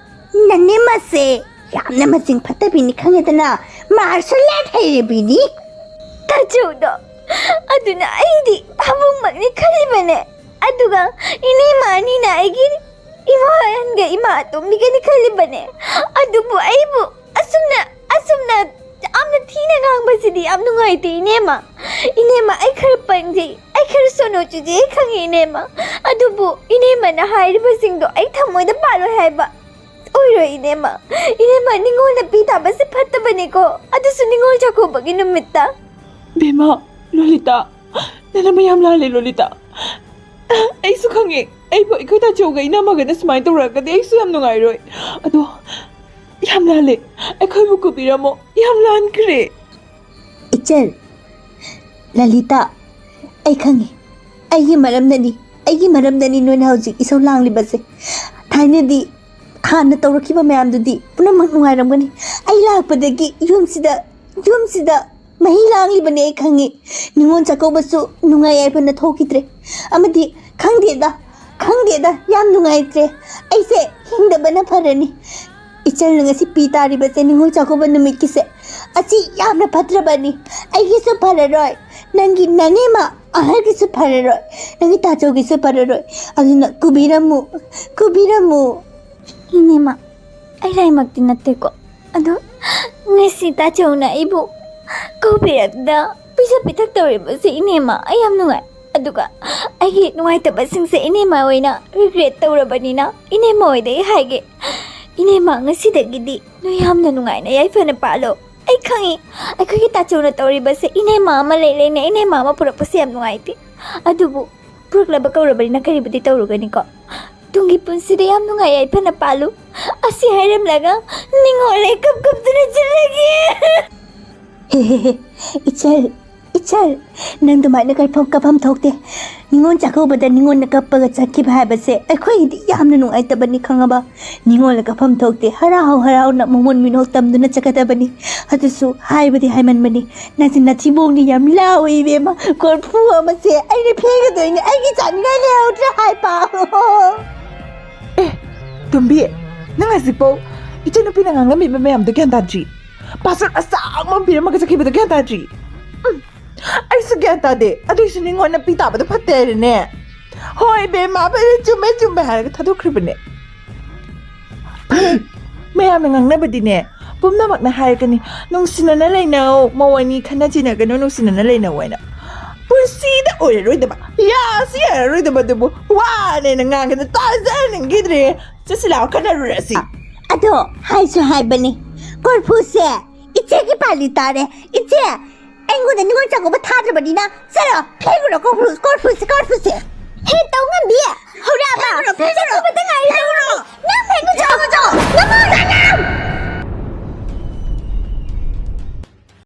ꯅꯅꯦꯃꯁꯦ ꯌꯥꯝꯅ ꯃꯆꯤꯡ ꯐꯠꯇꯕꯤꯅꯤ ꯈꯪꯉꯦꯗꯅ, ꯃꯥꯔꯁꯦꯜ ꯑꯥꯔꯠ ꯍꯩꯔꯕꯤꯅꯤ꯫ ꯇꯥꯆꯧꯗꯣ, ꯑꯗꯨꯅ ꯑꯩꯗꯤ ꯄꯥꯕꯨꯡꯃꯛꯅꯤ ꯈꯜꯂꯤꯕꯅꯦ꯫ ꯑꯗꯨꯒ ꯏꯅꯦꯃ ꯑꯅꯤꯅ ꯑꯩꯒꯤ ꯏꯃꯥ ꯑꯍꯟꯒ ꯏꯃꯥ ꯑꯇꯣꯝꯕꯤꯒꯅꯤ ꯈꯜꯂꯤꯕꯅꯦ꯫ ꯑꯗꯨꯕꯨ ꯑꯩꯕꯨ ꯑꯁꯨꯝꯅ, ꯑꯁꯨꯝꯅ ꯌꯥꯝꯅ ꯊꯤꯅ ꯉꯥꯡꯕꯁꯤꯗꯤ ꯌꯥꯝ ꯅꯨꯡꯉꯥꯏꯇꯦ ꯏꯅꯦꯃ꯫ ꯏꯅꯦꯃ, ꯑꯩ ꯈꯔ ꯄꯪꯖꯩ, ꯑꯩ ꯈꯔ ꯁꯣꯅꯣ ꯆꯨꯖꯩ, ꯑꯩ ꯈꯪꯉꯤ ꯏꯅꯦꯃ꯫ ꯑꯗꯨꯕꯨ ꯏꯅꯦꯃꯅ ꯍꯥꯏꯔꯤꯕꯁꯤꯡꯗꯣ ꯑꯩ ꯊꯃꯣꯏꯗ ꯄꯥꯜꯂꯣꯏ ꯍꯥꯏꯕ ꯑꯣꯏꯔꯣꯏ ꯏꯅꯦꯃ꯫ ꯏꯅꯦꯃ, ꯅꯤꯉꯣꯜꯅ ꯄꯤ ꯇꯥꯕꯁꯦ ꯐꯠꯇꯕꯅꯤꯀꯣ, ꯑꯗꯨꯁꯨ ꯅꯤꯉꯣꯜ ꯆꯥꯛꯀꯧꯕꯒꯤ ꯅꯨꯃꯤꯠꯇ꯫ ꯕꯦꯝꯃ, ꯂꯣꯂꯤꯇꯥ, ꯅꯅꯝꯃ ꯌꯥꯝ ꯂꯥꯜꯂꯦ ꯂꯣꯂꯤꯇꯥ꯫ ꯑꯩꯁꯨ ꯈꯪꯉꯦ, ꯑꯩꯕꯨ ꯑꯩꯈꯣꯏ ꯇꯥꯆꯧꯒ ꯏꯅꯝꯃꯒꯅ ꯁꯨꯃꯥꯏꯅ ꯇꯧꯔꯛꯑꯒꯗꯤ ꯑꯩꯁꯨ ꯌꯥꯝ ꯅꯨꯡꯉꯥꯏꯔꯣꯏ꯫ ꯑꯗꯣ ꯌꯥꯝ ꯂꯥꯜꯂꯦ, ꯑꯩꯈꯣꯏꯕꯨ ꯀꯨꯕꯤꯔꯝꯃꯣ, ꯌꯥꯝ ꯂꯥꯟꯈ꯭ꯔꯦ꯫ ꯏꯆꯜ, ꯂꯂꯤꯇꯥ, ꯑꯩ ꯈꯪꯉꯤ, ꯑꯩꯒꯤ ꯃꯔꯝꯗꯅꯤ, ꯑꯩꯒꯤ ꯃꯔꯝꯗꯅꯤ ꯅꯣꯏꯅ ꯍꯧꯖꯤꯛ ꯏꯁꯧ ꯂꯥꯡꯂꯤꯕꯁꯦ꯫ ꯊꯥꯏꯅꯗꯤ ꯍꯥꯟꯅ ꯇꯧꯔꯛꯈꯤꯕ ꯃꯌꯥꯝꯗꯨꯗꯤ ꯄꯨꯝꯅꯃꯛ ꯅꯨꯡꯉꯥꯏꯔꯝꯒꯅꯤ꯫ ꯑꯩ ꯂꯥꯛꯄꯗꯒꯤ ꯌꯨꯝꯁꯤꯗ, ꯌꯨꯝꯁꯤꯗ ꯃꯍꯤ ꯂꯥꯡꯂꯤꯕꯅꯦ ꯑꯩ ꯈꯪꯉꯤ꯫ ꯅꯤꯉꯣꯜ ꯆꯥꯛꯀꯧꯕꯁꯨ ꯅꯨꯡꯉꯥꯏ ꯌꯥꯏꯐꯅ ꯊꯣꯛꯈꯤꯗ꯭ꯔꯦ꯫ ꯑꯃꯗꯤ ꯈꯪꯗꯦꯗ, ꯈꯪꯗꯦꯗ, ꯌꯥꯝ ꯅꯨꯡꯉꯥꯏꯇ꯭ꯔꯦ꯫ ꯑꯩꯁꯦ ꯍꯤꯡꯗꯕꯅ ꯐꯔꯅꯤ꯫ ꯏꯆꯜꯅ ꯉꯁꯤ ꯄꯤ ꯇꯥꯔꯤꯕꯁꯦ ꯅꯤꯉꯣꯜ ꯆꯥꯛꯀꯧꯕ ꯅꯨꯃꯤꯠꯀꯤꯁꯦ, ꯑꯁꯤ ꯌꯥꯝꯅ ꯐꯠꯇ꯭ꯔꯕꯅꯤ꯫ ꯑꯩꯒꯤꯁꯨ ꯐꯔꯔꯣꯏ, ꯅꯪꯒꯤ ꯅꯅꯦꯃ ꯑꯍꯜꯒꯤꯁꯨ ꯐꯔꯔꯣꯏ, ꯅꯪꯒꯤ ꯇꯥꯆꯧꯒꯤꯁꯨ ꯐꯔꯔꯣꯏ꯫ ꯑꯗꯨꯅ ꯀꯨꯕꯤꯔꯝꯃꯨ, ꯀꯨꯕꯤꯔꯝꯃꯨ꯫ ꯏꯅꯦꯃ, ꯑꯩ ꯂꯥꯏꯃꯛꯇꯤ ꯅꯠꯇꯦꯀꯣ, ꯑꯗꯣ ꯉꯁꯤ ꯇꯥꯆꯧꯅ ꯑꯩꯕꯨ ꯀꯧꯕꯤꯔꯛꯇ ꯄꯤꯖ ꯄꯤꯊꯛ ꯇꯧꯔꯤꯕꯁꯦ ꯏꯅꯦꯃ, ꯑꯩ ꯌꯥꯝ ꯅꯨꯡꯉꯥꯏ꯫ ꯑꯗꯨꯒ ꯑꯩꯒꯤ ꯅꯨꯡꯉꯥꯏꯇꯕꯁꯤꯡꯁꯦ ꯏꯅꯦꯃ ꯑꯣꯏꯅ ꯔꯤꯒ꯭ꯔꯦꯠ ꯇꯧꯔꯕꯅꯤꯅ, ꯏꯅꯦꯃ ꯍꯣꯏꯗ ꯑꯩ ꯍꯥꯏꯒꯦ, ꯏꯅꯦꯃ, ꯉꯁꯤꯗꯒꯤꯗꯤ ꯅꯣꯏ ꯌꯥꯝꯅ ꯅꯨꯡꯉꯥꯏꯅ ꯌꯥꯏꯐꯅ ꯄꯥꯜꯂꯣ꯫ ꯑꯩ ꯈꯪꯉꯤ, ꯑꯩꯈꯣꯏꯒꯤ ꯇꯥꯆꯧꯅ ꯇꯧꯔꯤꯕꯁꯦ ꯏꯅꯦꯃ ꯑꯃ ꯂꯩ ꯂꯩꯅ ꯏꯅꯦꯃ ꯑꯃ ꯄꯨꯔꯛꯄꯁꯦ ꯌꯥꯝ ꯅꯨꯡꯉꯥꯏꯇꯦ꯫ ꯑꯗꯨꯕꯨ ꯄꯨꯔꯛꯂꯕ ꯀꯧꯔꯕꯅꯤꯅ ꯀꯔꯤꯕꯨꯗꯤ ꯇꯧꯔꯨꯒꯅꯤꯀꯣ꯫ ꯇꯨꯡꯒꯤ ꯄꯨꯟꯁꯤꯗ ꯌꯥꯝ ꯅꯨꯡꯉꯥꯏ ꯌꯥꯏꯐꯅ ꯄꯥꯜꯂꯨ꯫ ꯑꯁꯤ ꯍꯥꯏꯔꯝꯂꯒ ꯅꯤꯡꯉꯣꯜꯂꯦ ꯀꯞ ꯀꯞꯇꯨꯅ ꯆꯠꯂꯒꯦ꯫ ꯍꯦ ꯍꯦ ꯍꯦ, ꯏꯆꯜ, ꯏꯆꯜ, ꯅꯪ ꯑꯗꯨꯃꯥꯏꯅ ꯀꯞꯐꯝ ꯀꯞꯐꯝ ꯊꯣꯛꯇꯦ꯫ ꯅꯤꯉꯣꯜ ꯆꯥꯛꯀꯧꯕꯗ ꯅꯤꯉꯣꯜꯅ ꯀꯞꯄꯒ ꯆꯠꯈꯤꯕ ꯍꯥꯏꯕꯁꯦ ꯑꯩꯈꯣꯏꯒꯤꯗꯤ ꯌꯥꯝꯅ ꯅꯨꯡꯉꯥꯏꯇꯕꯅꯤ, ꯈꯪꯉꯕ? ꯅꯤꯉꯣꯜꯅ ꯀꯞꯐꯝ ꯊꯣꯛꯇꯦ, ꯍꯔꯥꯎ ꯍꯔꯥꯎꯅ ꯃꯃꯣꯟ ꯃꯤꯅꯣꯛ ꯇꯝꯗꯨꯅ ꯆꯠꯀꯗꯕꯅꯤ꯫ ꯑꯗꯨꯁꯨ ꯍꯥꯏꯕꯗꯤ ꯍꯥꯏꯃꯟꯕꯅꯤ, ꯅꯪꯁꯦ ꯅꯊꯤꯕꯣꯡꯗꯤ ꯌꯥꯝ ꯂꯥꯎꯏ, ꯏꯕꯦꯝꯃ꯫ ꯀꯣꯔꯐꯨ ꯑꯃꯁꯦ ꯑꯩꯅ ꯐꯦꯡꯒꯗꯣꯏꯅꯦ, ꯑꯩꯒꯤ ꯆꯥꯅꯤꯡꯉꯥꯏ ꯂꯩꯍꯧꯗ꯭ꯔꯦ ꯍꯥꯏꯕ꯫ ꯑꯦ, ꯇꯣꯝꯕꯤ, ꯅꯪ ꯍꯧꯖꯤꯛꯐꯥꯎ ꯏꯆꯟꯅꯨꯄꯤꯅ ꯉꯥꯡꯂꯝꯃꯤꯕ ꯃꯌꯥꯝꯗꯣ ꯒ꯭ꯌꯥꯟ ꯇꯥꯗ꯭ꯔꯤ? ꯄꯥꯁꯋꯥꯔꯗ ꯑꯁꯥꯡꯕ ꯑꯃ ꯄꯤꯔꯝꯃꯒ ꯆꯠꯈꯤꯕꯗꯣ ꯒ꯭ꯌꯥꯟ ꯇꯥꯗ꯭ꯔꯤ? ꯎꯝ, ꯑꯩꯁꯨ ꯒ꯭ꯌꯥꯟ ꯇꯥꯗꯦ꯫ ꯑꯗꯨꯏꯁꯨ ꯅꯤꯉꯣꯜꯅ ꯄꯤ ꯇꯥꯕꯗꯣ ꯐꯠꯇꯦ ꯍꯥꯏꯔꯦꯅꯦ꯫ "ꯍꯣꯏ ꯏꯕꯦꯝꯃ, ꯐꯔꯦ, ꯆꯨꯝꯃꯦ ꯆꯨꯝꯃꯦ" ꯍꯥꯏꯔꯒ ꯊꯥꯗꯣꯛꯈ꯭ꯔꯤꯕꯅꯦ꯫ ꯃꯌꯥꯝꯅ ꯉꯥꯡꯅꯕꯗꯤꯅꯦ, ꯄꯨꯝꯅꯃꯛꯅ ꯍꯥꯏꯔꯛꯀꯅꯤ, "ꯅꯨꯡꯁꯤꯅꯅ ꯂꯩꯅꯧ, ꯃꯧ ꯑꯅꯤ ꯈꯠꯅ ꯆꯩꯅꯒꯅꯨ, ꯅꯨꯡꯁꯤꯅꯅ ꯂꯩꯅꯧ" ꯍꯥꯏꯅ꯫ ꯄꯨꯟꯁꯤꯗ ꯑꯣꯏꯔꯔꯣꯏꯗꯕ, ꯌꯥꯁꯨ ꯌꯥꯔꯔꯣꯏꯗꯕ ꯑꯗꯨꯕꯨ ꯋꯥꯅꯦꯅ ꯉꯥꯡꯒꯅ ꯇꯥꯖꯅꯤꯡꯈꯤꯗ꯭ꯔꯦ꯫ ꯆꯠꯁꯤ ꯂꯥꯛꯑꯣ, ꯈꯠꯅꯔꯨꯔꯁꯤ꯫ ꯑꯗꯣ ꯍꯥꯏꯁꯨ ꯍꯥꯏꯕꯅꯤ, ꯀꯣꯔꯐꯨꯁꯦ ꯏꯆꯦꯒꯤ ꯄꯥꯜꯂꯤ ꯇꯥꯔꯦ꯫ ꯏꯆꯦ, ꯑꯩꯉꯣꯟꯗ ꯅꯤꯉꯣꯜ ꯆꯥꯛꯀꯧꯕ ꯊꯥꯗ꯭ꯔꯕꯅꯤꯅ ꯆꯠꯂꯣ, ꯐꯦꯡꯉꯨꯔꯣ ꯀꯣꯔꯐꯨ, ꯀꯣꯔꯐꯨꯁꯦ, ꯀꯣꯔꯐꯨꯁꯦ꯫